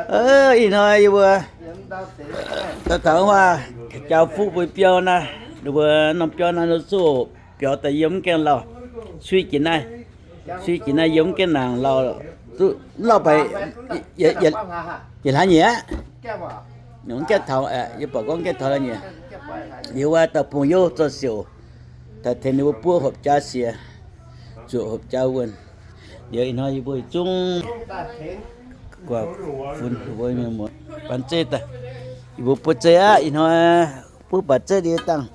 Ih hnoi yie mbuo daaih taux wuov jauv fuqv mbuo biauv naaiv, ninh mbuo norm biauv naaiv nor zuqc biaux daaih yiem mv gaengh lauh, suiv jiex naaiv, suiv jiex naaiv yiem mv gaengh nangc lauh, zuqc mv lauh baac yietc hlaax nyieqc aqv. Mv gaengh taux, yie buatc gorngv mv gaengh taux hlaax nyieqc. Liuz wuov dauh bungx-youh zoux siouc daaih tengx ninh mbuo buov hopv jaav siex, zuoqc hopv jaav wuonh. Liuz ih hnoi yie mbuo yietc zungv guaax fun mbuo mienh muoz baan zeiv daaih. Yie mbuo buov zeiv aqv. Ih hnoi buov baac zeiv liuz dangh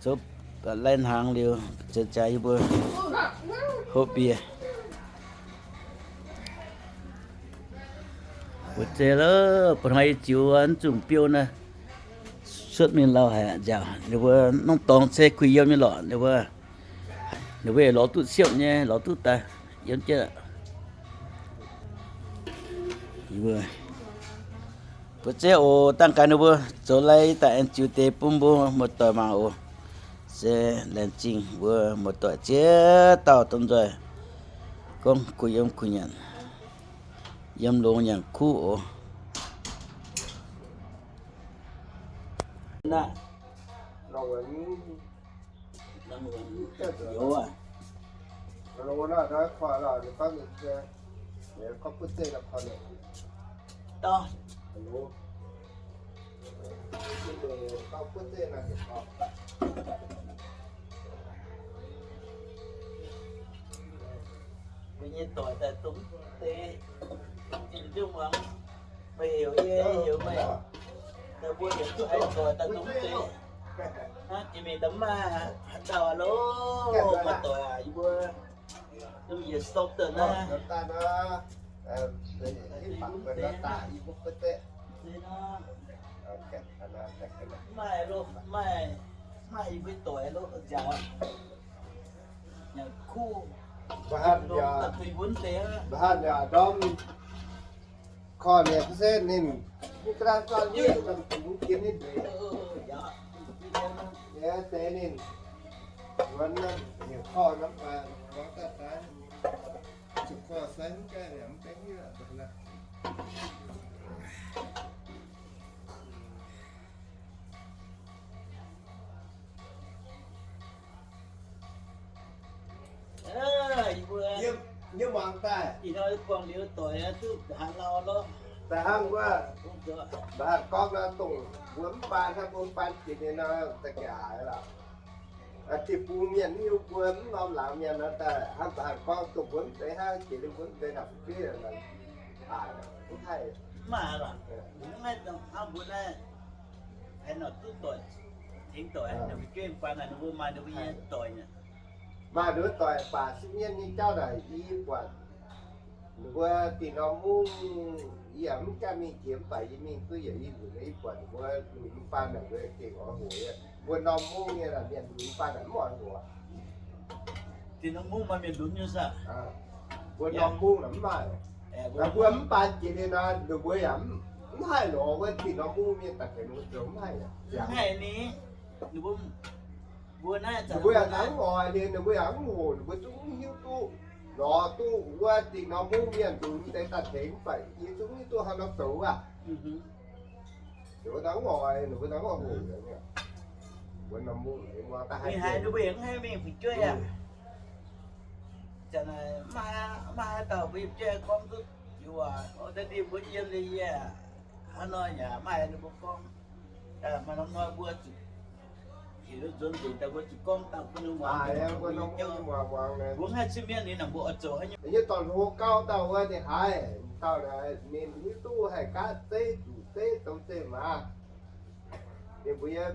zoux lai hnaangx liuz, zoux jaax yie mbuo hopv bie. Buov zeiv loh, ba'hnoi yie ziux mv zungh biouv naaiv cuotv mingh lauh haic nziaauc. Ninh mbuo norm dorngx se kuh yiem nyei lorqc. Ninh mbuo, ninh mbuo lorz duqv siepv nyei, lorz duqv daaih yiem jienv. Buov zeiv oc. Dangh gaax ninh mbuo zoux lai daaih aengx ziux deix bun mbuo muoz-doic mangc oc. Se laengz zingh mbuo muoz-doic ziex dauh domh nzoih gorngv kuh yiem kuh nyanc, yiem longx nyanc kuv oc. Mbuo nyei doic daaih dongh deix, jiex nduqc muangx, meih heuc yie, yie heuc meih, daaih mbuo yietc zungv aengx doic daaih dongh deix. Hnangv jiex mingh daaih mv maaih haaix dauh aqv loh, muoz-doic aac, yie mbuo yiem yietc storm daaih naaiv. Mv maaih loh, mv maaih, mv maaih yie mbuo doic loh, nziaauc. Nyanc kuv, mbuo hatc yaac, mbuo hatc yaac ndorm korv-lienh se ninh mv ga'naaiv zorqv liuz, mv jienv ninh nzueic. Yaac deix ninh wuonx heuc korv norm, gorngv daaih daaih, zuqc korv sai mv gaengh yaac mv gaengh hiuv. Yie mbuo, yie muangx daaih, ih hnoi buangh liuz doic duqv haaix lauh lorqc. Daaih hnangv wuov, mba'hatc gorngv nor dongh mbuo mv baan hnangv, mbuo mv baan jiex ninh nor, da'gaaix lorqc. Deic-bung mienh mv hiuv mbuo mv norm laangz mienh nor daaih, hnangv mba'hatc gorngv dongh mbuo mv zeiz hnangv, jiex ninh mbuo mv zeiz naaic fu'jueiv, mv haih. Mv maaih lorqc. Mv haih dongh hnangv mbuo naaiv, haaix nor duqv doic, tengx doic, ninh mbuo jueiv baan naaic, ninh mbuo maaih ninh mbuo nyei doic. Maaih ninh mbuo doic baac sieqv mienv nyei jauv naaic yie buatc ninh mbuo dinh norm mungv, yie yaac mv gaengh mingh jiex mv baac yie mingh duqv yietc i nzunc, yie buatc ninh mbuo lunx baan naaic mbuo gengh oix hoc. Mbuo norm mungv nyei mienh lunx baan naaic mv oix hoc. Dinh norm mungv maaih mienh lunx nyei saah? Mbuo norm mungv naaic mv maaih. Mbuo mv baan jiex liuz nor, ninh mbuo yaac mv haih lorz wuov dinh norm mungv mienh daaih tengx ninh mbuo zoux mv haih. Mv haih ni. Ninh mbuo, mbuo naaiv, ninh mbuo yaac hnangv oix liuz, ninh mbuo yaac mv hoc, ninh mbuo zungv mv hiuv duqv lorz duqv wuov dinh norm mungv mienh lunx deix daaih tengx, mv baac yie zungv mv hiuv duqv haaix nor zoux aqv. Ninh mbuo hnangv oix, ninh mbuo hnangv oix hoc. Mbuo norm mungv ninh mbuo daaih haiz ninh mbuo yaac mv haih mingh fu'jueiv aqv. Zanc naaic maiv maaih haaix dauh mbuo yiem jueiv gorngv duqv jiuc waac, o, daaih ndie mbuo yiem liuz yie hnangv nor yaac maaih ninh mbuo gorngv, maaih norm hnoi mbuo zuqc heuc nzuonx nzengc daaih mbuo zuqc gorngv dangh bun ninh muangx, mbuo mbuo mv haih cin mienv ninh, mbuo oix zoux haaix nyungc. Nyei dorn hlo gauh dauh wuov ninh haiz dauh naaic ninh hiuv duqv haih gaatv zeiv, zuqc zeiv, zoux zeiv maaz. Ninh mbuo yie,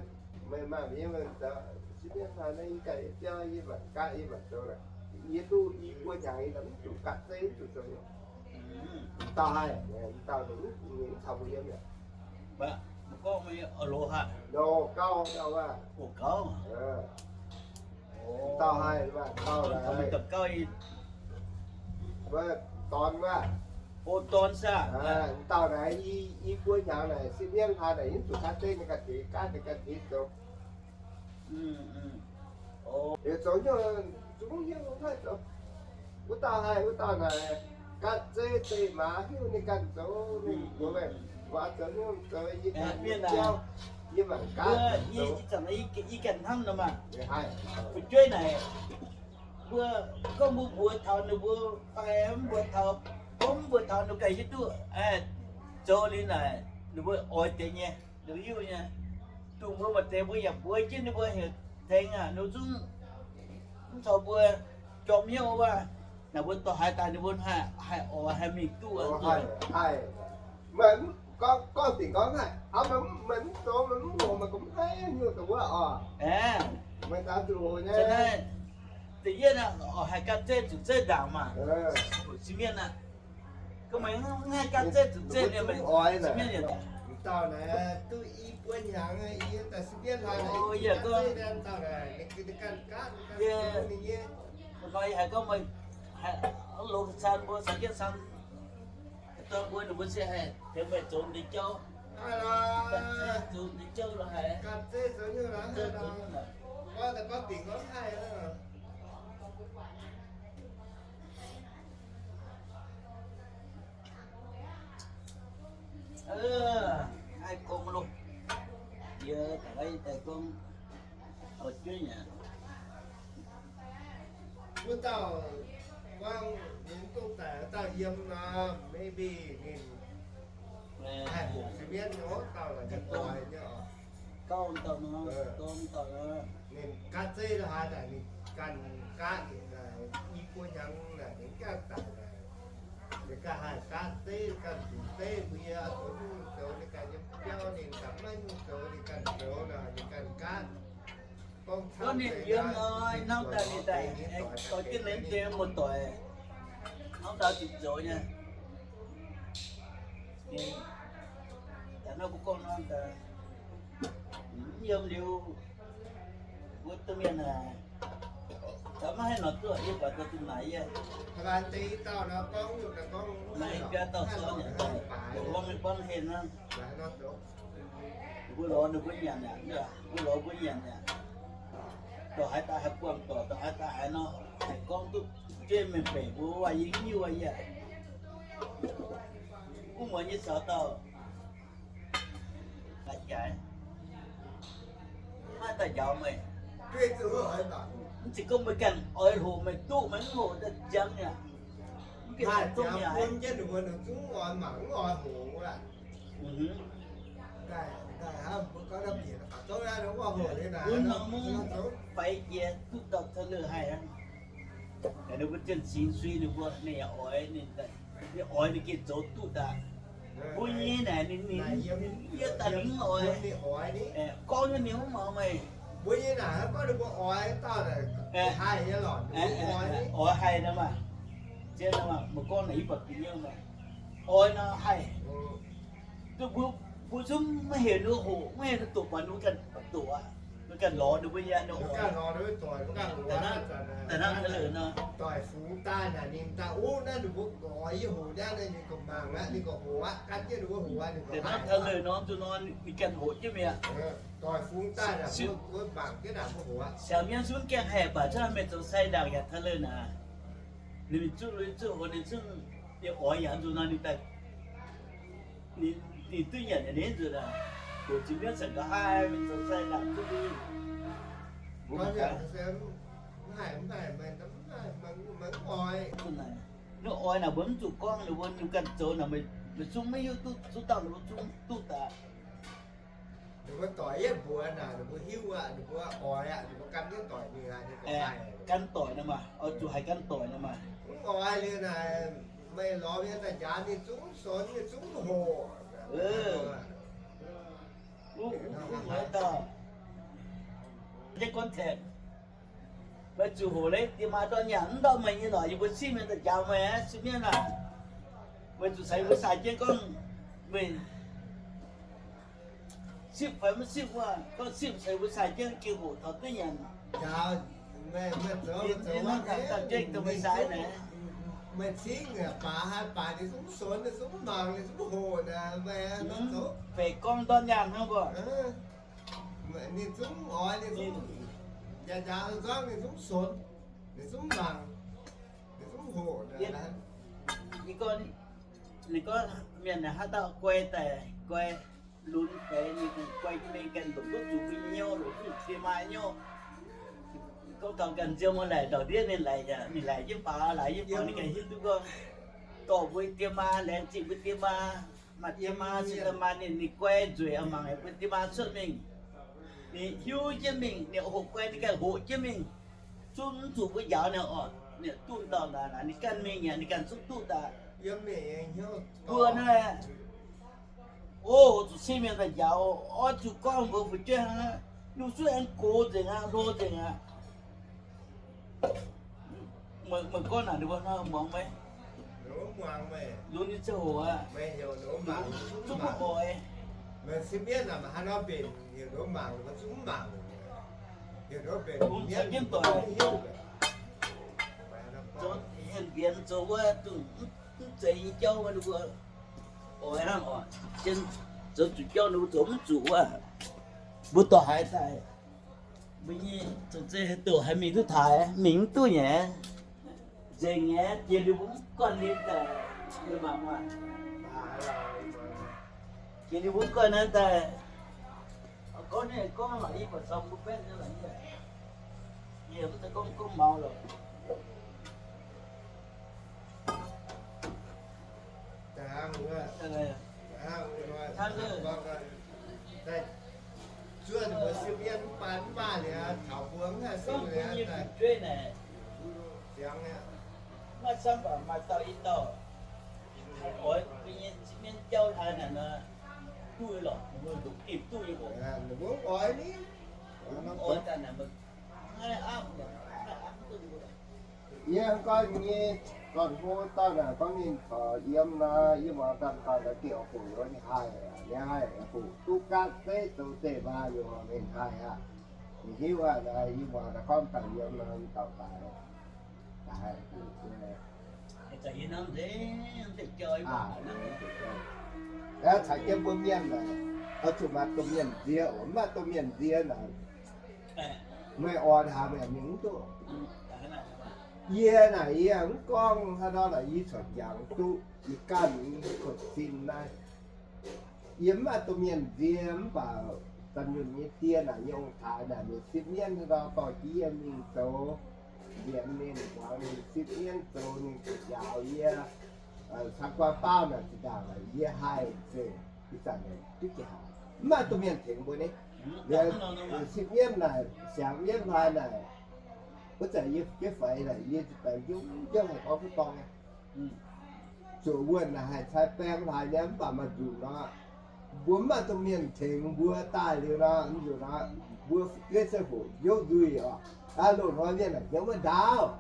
meih maaih mienh mienh zoux cin mienv haaix nyungc, yie ganh yie biauv yie mangc gaatv yie mangc zoux naaic. Yie duqv i buo hnyangx yie mv zuqc gaatv zeiv, mv zuqc zoux nyungc. Dauh haih, dauh ninh mv caux mbuo yiem mi'aqv. Loz gauh dauh wuov. Dauh haih, dauh naaic, wuov dorn wuov. Dauh naaic i buo hnyangx naaic cin mienv haaix naaic yie mv zuqc gaatv zeiv, ninh ganh deix gaatv, ninh ganh deix zoux. Liuz zoux nyungc zungv hiuv mv haih zoux. Wuov dauh haih, wuov dauh naaic, Ganh zeiv deix maaz hiuv ninh ganh zoux, ninh mbuox meih, mbuo zoux nyungc zoux yie ganh mienh jauv, yie mangc gaax. Yie zanc yie ganh hnamv nor maah, fu'jueiv naaic, mbuo gorngv mbuo mbuox taux ninh mbuo, fai mv mbuox taux, gorngv mv mbuox taux ninh ganh hiuv duqv, zoux liuz naaic ninh mbuo oix deix nyei, ninh hiuv nyei. Dongh mbuo maaih deix mbuo yaac mbuox jienv ninh mbuo heuc tengx aqv, ninh zungv mv caux mbuo jorm hnyouv wuov. Naaic mbuo dorh haaix daaih ninh mbuo haih, haih oix, haih mingh duqv. Meih gorngv, gorngv dingc gorngv naaiv, meih mv zoux, meih mv hoqc, meih gorngv mv haih nyungc dongh wuov oc. Meih daaih zuqc hoqc nyei. Da'yietv naaiv oix haih ganh zeiv zuqc zeiv ndaangc maah. Hoqc sieqv mienh aqv. Gorngv meih mv haih ganh zeiv zuqc zeiv nyei, meih sieqv mienh yietc dauh naaic duqv i buo hnyangx, yie daaih sieqv mienh hlaax, yie gorngv, yie haiz gorngv meih haih loz-can mbuo caux jienv camv, dorn mbuo ninh mbuo se haih tengx meih zoux deix jauv, zoux deix jauv lo haic. Naaiv gorngv loh, yie daaih gorngv, wuov dauh gorngv ninh duqv daaih dauh yiem nor, maybe ninh haih hoqc sieqv mienh nyei, wuov dauh la'nqaang doix nyei oc. Gauh dauh nor, gauh dauh nor, ninh gaatv zeiv lo haaix naaic, ninh ganh gaatv ninh naaic i buo hnyangx naaic, ninh gaatv daic naaic, ninh ganh haih gaatv zeiv, ganh zuqc zeiv mbuo yie zoux nyungc zoux ninh ganh yiem biauv, ninh ganh maiv nyungc zoux ninh ganh zoux naaic, ninh ganh gaatv. Gorngv ninh yiem nor, hnamv daaih ninh daaih, oix jienv ninh deix muoz-doic, hnamv daaih zuqc zoux nyei. Daaih nor mbuo gorngv nor, mv yiem liuz, mbuo domh mienh aah, caux maiv haih nor duqv, yie buatc daaih zinh naaic yie, naaiv biaa dauh sou nyanc daaih, buang buang hlen nor. Ninh mbuo lorz ninh mbuo nyanc aqv, mbuo lorz mbuo nyanc aqv. Dorh haaix daaih haih buangh dorc, dorh haaix daaih haaix nor, haih gorngv duqv jienv mienh benx mbuo waac yie hiuv yie. Wuov muonz nyei caux dauh ga'jaaix, maiv daaih njaaux meih. Mv zeiz gorngv meih ganh oix hoqc meih duqv, meih mv hoqc daaih ziangx yaac mv bieqc daaih dongh yaac. Bun norm mungv faix jiex duqv dauh taux leuh haih aqv. Ninh mbuo zien singx sui ninh mbuo, ninh yaac oix, ninh oix ninh gengh zoux duqv daaih. Mbuo nyei naaic ninh, ninh yie daaih ninh mv oix. Gorngv nyei ninh mv oix meih. Mbuo nyei naaic gorngv ninh mbuo oix dauh naaic haih nyei lorqc, oix haih nor maah. Zien nor maah, meih gorngv naaic yie buatc bieqc nyei maah. Oix nor haih. Duqv mbuo, mbuo zungv maiv heuc ninh hoqc, maiv heuc ninh doqc, buatc ninh ganh doqc aqv. Ninh ganh lorz ninh mbuo nyei, ninh oix. Daaih hnangv taux leuc nor, doic fungx daaih naaic ninh daaih, o, naaiv ninh mbuo oix yie hoqc naaiv, ninh gorqv mangc aqv, ninh gorqv hoqc aqv, gan jienv ninh mbuo hoqc aqv. Daaih hnangv taux leuc nor, zuqc nor ninh ganh hoqc jienv mi'aqv. Doic fungx daaih naaic mbuo mangc jienv naaic mbuo hoqc aqv. Siangx mienh zungv gaengh haih baac cuotv meih zoux sai ndaangc yaac taux leuc naaic. Ninh zuqv lui zuqv hoqc ninh zungv, ninh oix yaac zuqc nor ninh daaih, ninh duqv nyanc yaac ninh nzuqc aqv. Hoqc zinh mienv zanc nqa'haav mingh zoux sai ndaangc duqv lui. Ninh oix naaic mbuo mv zuqc gorngv, ninh mbuo ninh ganh zoux naaic, meih zungv maiv hiuv duqv, zungv dauh ninh mbuo zungv duqv daaih. Ninh mbuo doic yietv mbuox naaic, ninh mbuo hiuv aqv, ninh mbuo oix aqv, ninh mbuo gan jienv doic mingh aqv. Gan doic nor maah, oix zuqc haiz gan doic nor maah. Mv oix liuz naaic, meih lorz mienh daaih njaaux ninh zungv sonx, ninh zungv hoqc. Wuov dauh, jienv contact. Meih zuqc hoqc leiz diex maac ndortv nyanc mv ndortv meih nyei lorqc, yie mbuo sipv mienh daaih njaaux meih aqv, sipv mienh aac. Meih zuqc caux yie mbuo sai jienv gorngv, meih sipv fai maiv sipv wuov, gorngv sipv caux yie mbuo sai jienv gengh hoqc taux duqv nyanc. Meih cingv baac haaix baac ninh zungv sonx, ninh zungv mangc, ninh zungv hoqc naaic, meih zoux. Feix gorngv ndortv nyaanh hnangv mbuo. Ninh zungv oix, ninh zungv njaaux nzormv, ninh zungv sonx, ninh zungv mangc, ninh zungv hoqc. Ninh gorngv, ninh gorngv mienh naaic haaix dauh guai daaih, guai lunx feix, ninh guai jienv mingh ganh, longc duqv zuqc mbuo nyei hnyouv, longc duqv zuqc diex maa nyei hnyouv. Gorngv taux ganh nziouv muoz laaic ndau-ndiev ninh laaic, ninh laaic jienv faaux, laaic jienv faaux, ninh ganh hiuv duqv gorngv dorh mbuo diex maa, laengz zingh mbuo diex maa. Maaih diex maa se daaih maaih ninh, ninh guai nzueic mangc mbuo diex maa cuotv mingh. Ninh hiuv jienv mingh, ninh hoqc guai ninh ganh hoqc jienv mingh. Zungv mv zuqc mbuo njaaux ninh oc. Ninh duqv dauh naaic, ninh ganh mingh yaac ninh ganh zungv duqv daaih. Mbuo naaiv, o, zuqc cin mienh daaih njaaux, oix zuqc gorngv mbuox fu'jueiv hnangv, ninh zungv aengx gox nzengc aqv, hlo nzengc aqv. Meih gorngv naaic ninh mbuo hnangv muangx maiv? Lunx nyei ziangh hoc aqv, zungv mv oix. Bungx caux jienv doic, zoux hienh mbienx zoux wuov dongh mv zeiz nyei jauv wuov, ninh mbuo oix hnangv oc. Zien zoux zuqc jauv ninh mbuo zoux mv zuqc wuov, mbuo dorh haaix daaih? Mbuo nyei zoux zeiv haaix doqc haiz mingh duqv taaix, mingh mv duqv nyei. Nzengc nyei, jiex liuz mbuo mv guanh ninh daaih, mangc maah. Jiex liuz mbuo mv guanh naaiv daaih, gorngv naaiv gorngv lorqc, yie buatc caux mbuo baeqv nyei lorqc, yie mv zeiz gorngv gorngv maux lorqc. Zuov ninh mbuo sipv mienv mv baac mv maaih liuz, taux mbuo mv haih sipv liuz daaih. Ziangx aqv. Maiv camv baac maaih dauh i dauh haih oix mbuo nyei sipv mienv jauv hlaax naaic nor, duqv lorqc, ninh mbuo longc gimh duqv nyei oc. Ninh mbuo oix ni. Oix daaih naaic, maiv aav, maiv aav duqv. Yie gorngv nyei, gorn-hlo dauh naaic gorngv ninh corc yiem nor, yie muangx daaih dauh naaic gengh oix hoqc yaac ninh haih, ninh haih hoqc duqv gaatv zeiv zoux zeiv maa yaac ninh haih aqv. Ninh hiuv aqv, yie muangx daaih gorngv daaih yiem nor, dauh daaih, daaih hoqc nyei. Aa, caux jienv mbuo mienh naaic, oix zuqc maaih domh mienh nziex oc. Mv maaih domh mienh nziex naaic, meih orn haaix meih mingh mv duqv. Yie naaic yie mv gorngv haaix nor naaic, yie corc jangx duqv yie ganh nyei kuonx sin naaiv. Yie mv maaih domh mienh nziex mv baac Da'nyunc nyei die naaic nyei ong-taaix naaic, ninh sipv mienv haaix nor dorh jienv yie mingh zoux mbienx ninh, muangx ninh sipv mienv zoux ninh njaaux yie. Cangx guanh baauv naaic zinh ndaangc yie haih nzengc, ih zanc duqv jaax mv maaih domh mienh tengx mbuo ni. Sipv mienv naaic, siangx mienv hlaax naaic, wuov zanc yie jienv faix naaic, yie ziouc baengx njuov njuov haih gorngv fuqv dorng. Zuqc wuonh naaic haih cai baeng hlaax nyei mv baac maaih nzunc nor, mbuo mv maaih domh mienh tengx mbuo daaih liuz nor, nzunc nor mbuo fu'jueiv se hoqc hnyouv nzuih oc. Loz-hnoi mienh naaic hnyouv maiv ndaauv.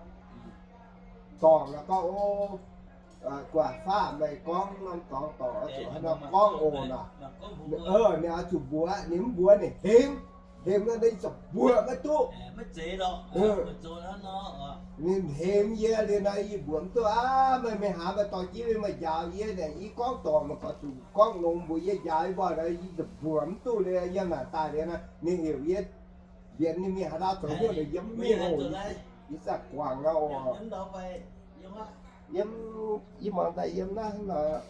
Dorngc nor gorngv, o, guaax faah meih gorngv norm dorngx dorngc oix zuqc haaix nor gorngv oc nor. Ninh oix zuqc mbuox, ninh mv mbuox ninh hemx, hemx nor ninh zuqc mbuox maiv duqv. Ninh hemx yie liuz nor yie mbuox mv duqv aqv. Meih, meih hnamv meih dorh jienv meih njaaux yie naaic, yie gorngv dorngc meih gorngv zuqc gorngv longx mbuox yie njaaux yie mbuo nor, yie zuqc mbuox mv duqv liuz yiem naaic daaih liuz nor, ninh heuc yie mbienx ninh mingh haaix ndau zoux hnyouv liuz yie mv mingh oc. Yie zaqc guangc aqv oc. Yiem, yie muangx daaih yiem naaiv hnangv nor,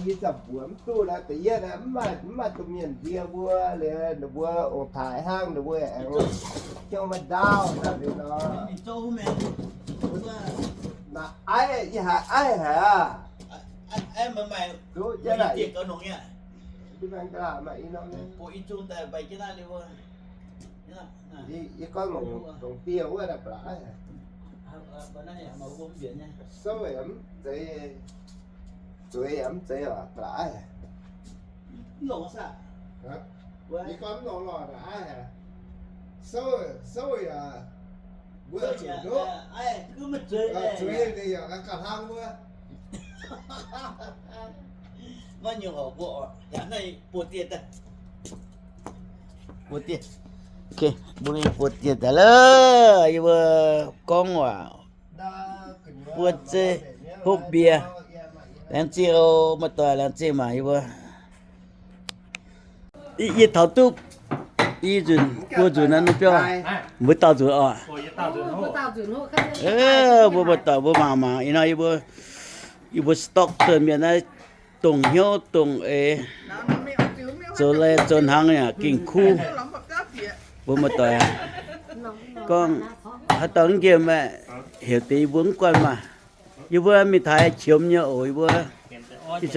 yie zaqc mbuox mv duqv lorqc. Da'yietv aeqv, mv maaih, mv maaih domh mienh nzie mbuo liuz, ninh mbuo ong-taaix hnangv, ninh mbuo aengx hnyouv maiv ndaauv daaih liuz nor. Naaic aiv, yie haiz aiv haic aqv. Duqv jienv naaic. Yie gorngv longc dongh dieh wuov naaic ba'laqc aiv. Souv yaac mv zeiz, zueiz yaac mv zeiz ba'laqc aiv. Yie gorngv mv longx lorqc aiv. Souv, souv yaac mbuo zuqc nduqv. Zueiz ninh yaac gauh hlang wuov. Maiv nyungc horpc mbuo oc. Yaac naaiv buoz dieh daaih. Buoz dieh. Mbuo mingh buoz dieh daaih loh. Yie mbuo gorngv waac buoz zeiv, hopv mbie. Laengz zingh oc, muoz-doic, laengz zingh maah yie mbuo. Yie taux duqv I nzunc, buo nzunc naaiv biauv, mbuo daauh nzunc oc. Mbuo muoz-doic mbuo mangc mangc, ih hnoi yie mbuo, yie mbuo Stockton mienh naaiv dongh hnyouv dongh eix, zoux lai zoux hnangv yaac gengh kuv. Mbuo muoz-doic gorngv haaix dauh mv nqemh aeqv, heuc deix yie mbuo mv guanh maah. Yie mbuo mingh taux qiemx nyei oc, yie mbuo. Ih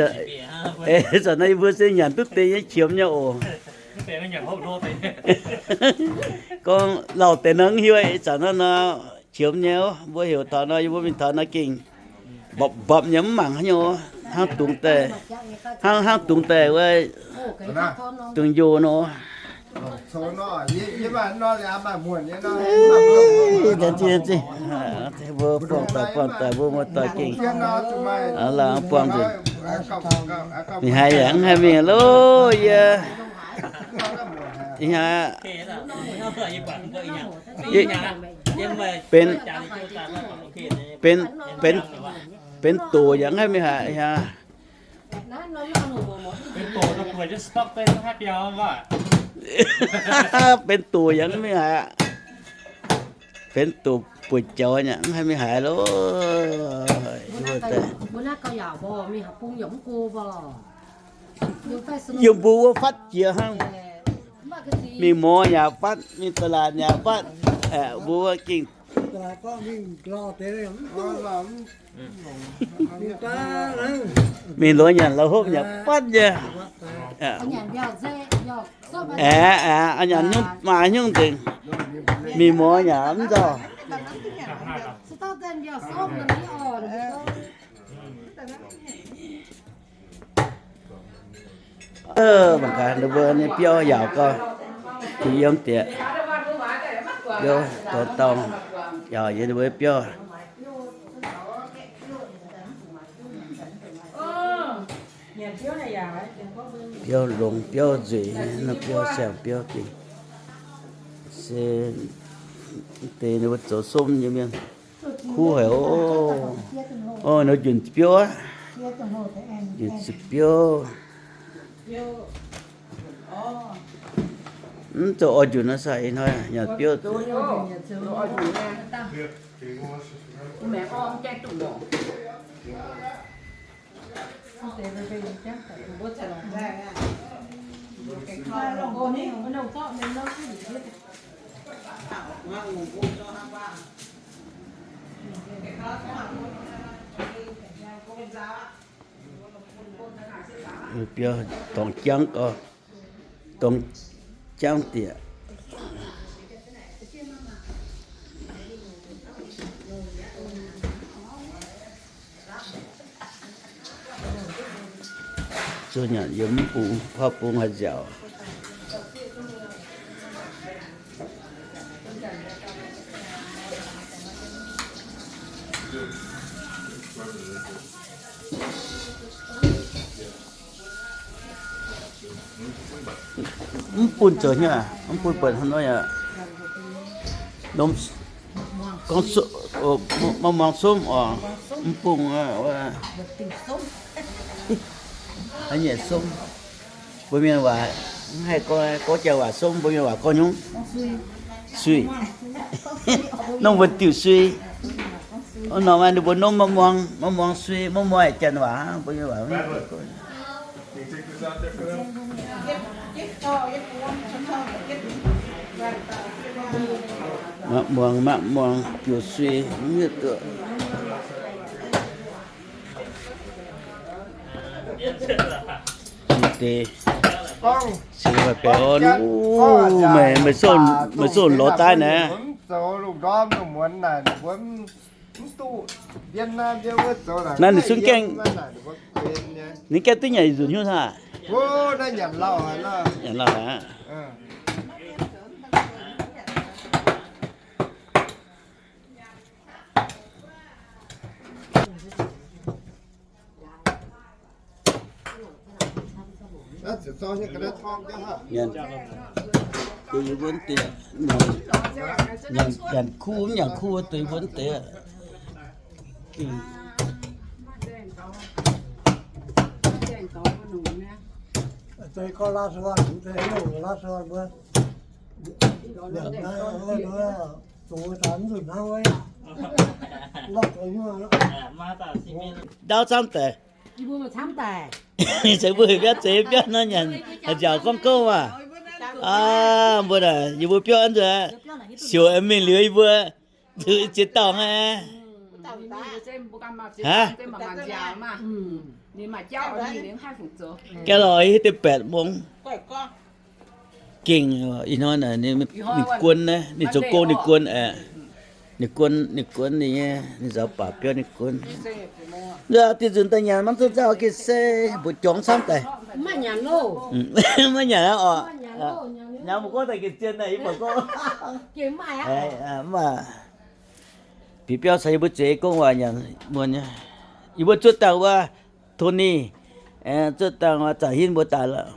zanc naaiv yie mbuo se nyanc duqv deix nyei qiemx nyei oc. Gorngv lauh deix nor mv hiuv, ih zanc naaiv nor qiemx nyei oc. Mbuo heuc taux nor, yie mbuo mingh taux nor gengh mbapc mbapc nyei mv mangc haaix nyungc, hnangv dungx daaih, hnangv, hnangv dungx daaih wuov, dungx njoh nor. Mbuo buangh doic, buangh doic, mbuo muoz-doic gengh, aa, buangh nzunc. Ninh haiz yaac mv haih mingh loh, yie, ih hnoi, benx, benx, benx, benx doc yaac mv haih mingh haiz ih hnoi. Benx doc yaac mv mingh haiz aqv. Benx doc buoz jaux nyei, mv haih mingh haiz loh. Yiem mbuo wuov fatv jiex hnangv. Mingh morz yaac fatv, mingh da'laatc yaac fatv. Mbuo wuov gengh mingh lorz nyanc lorz hopv yaac fatv nyei. Aeqv, aeqv, nyanc nyungc maaih nyungc nzengc. Mingh morz yaac mv nzauh. Mangc gaax ninh mbuo nyei biauv yaauc gau, yiem diex, biauv dorngx dorngx, yaauc yiem ninh mbuo nyei biauv. Biauv longx, biauv nzueic, biauv saeng, biauv gengh se deix ninh mbuo zoux somv nyei mienh. Kuv haic oc. Oc, ninh njuonc biouv aqv. Njuonc biouv. Mv zoux oix njuonc nor sai ih hnoi nyanc biouv. Biauv dorngx jangv gau, dorngx jangv diex. Zuov nyanc yiem mv bung, huaav bung haaix nziaauc. Mv bun zoux hnyouv aqv, mv bun buatc hnangv nor yaac. Gorngv, mv muangx somv oc, mv bung, haaix nyungc somv. Mbuo mienh waac mv haih gorngv, gorngv janx waac somv, mbuo mienh waac gorngv nyungc? Sui. Norm wuonh diuh sui. Norm ninh mbuo norm maiv muangx, maiv muangx sui, maiv muangx janx waac, mbuo mienh waac mv Maiv muangx, maiv muangx, biouv sui, mv hiuv duqv. Deix, se maaih baengh orn, meih, meih sov lorz daaih naaic. Naaiv ninh zungv gaengh, ninh gaengh duqv nyanc nzunc hnyouv hnangv. Nyanc lauh haic. Nyanc, deix yie mbuo deix, nyanc, nyanc kuv, nyanc kuv deix yie mbuo deix. Ndaauv camv daic. Se mbuo biauv zeix biauv nor nyanc, nziaauc gorngv gouv maah. Aa, mbuo naaic yie mbuo biauv nzuonx, siouc mingh liuz yie mbuo ziex dauh hnangv. Aa, ga'lorqc hiuv deix baeqc mungz. Gengh ih hnoi naaic ninh guon naaiv, ninh zoux gong ninh guon, ninh guon, ninh guon ninh nyei, ninh nzaaux baac biauv ninh guon. Nzuonx diuh nzunc daaih nyanc maiv zuqc nzauh gengh se mbuoqc jorngx camv daic. Maiv nyanc aqv oc. Nyanc mv gorngv daaih gengh zien naaic, yie mbuoqc gorngv. Mv baac bieqc biauv caux yie mbuo zueiz gong waac nyanc muonz nyei. Yie mbuo zuov dangh wuov Tony, zuov dangh wuov Zaux Hinv mbuo daaih lorqc.